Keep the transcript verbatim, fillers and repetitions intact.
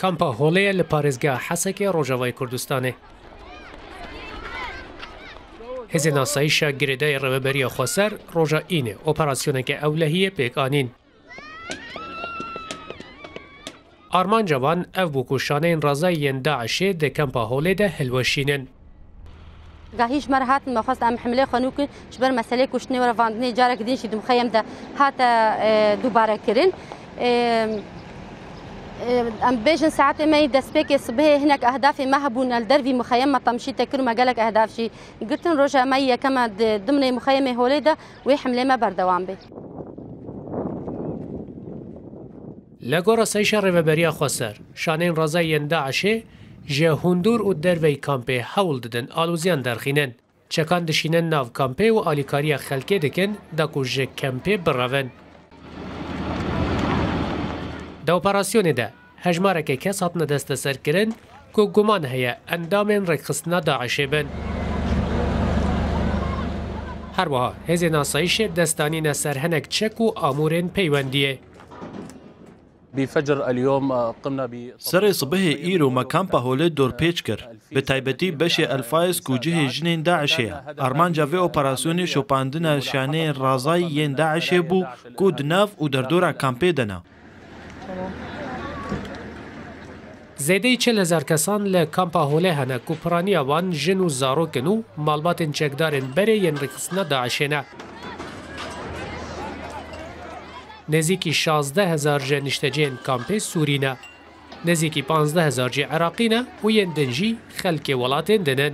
Kampa Holê ye li parêzgeha Hesekê Rojavayê Kurdistanê. Hêzên asayîşa girêdayî Rêveberiya Xweser roja Înê operasyoneke ewlehiyê pêk anîn. Armanca wan ev bû ku şaneyên razayî yên DAIŞê di Kampa Holê de hilweşînin. Gahî ji me re hatin, me xwest em himlê xwe nû kin, ji ber meselê kuştinê û revandinê carek din jî di muxeyem de hate, e, dubare kirin. E, e, em bêjin saetê me yî destpêkê sibihê hinek ehdafê me hebûn, el dervî muxeyem me temşî te kir û me gelek ehdaf jî girtin. Roja me yî yekeme di dimnê muxeyemê holê de wê himlê me berdewam bê. Li gor asayîşa Rêveberiya Xweser, şaneyên razayî yên DAIŞê ji hundur û derveyî kampê hewl didin aloziyan derxînin. Çekan dişînin nav kampê û alîkariya xelkê dikin da ku ji kampê birevin. Di operasyonê de hejmareke kes hatine desteserkirin ku guman heye endamên rêkxistina DAIŞê bin. Her wiha hêzên asayîşê dest danîne ser hinek çek û amûrên peywendiyê. بفجر اليوم، آه، قمنا ب Serê sibihê îro me kampa holê dorpêç kir. Bi taybetî beşê El Fayez ku cihê jinên DAIŞê ye. Armanca vê operasyonê şopandina şaneyên razayî yên DAIŞê bû ku di nav û derdora kampê de ne. Zêdeyî çil hezar kesan li kampa holê hene ku piraniya wan jin û zarok in û malbatên çekdarên berê yên rêkxistina DAIŞê ne. Nêzîkî şazdeh hezar ji niştecihên kampê Sûrî ne. Nêzîkî panzdeh hezar jî Iraqî ne û yên din jî xelkê welatên din in.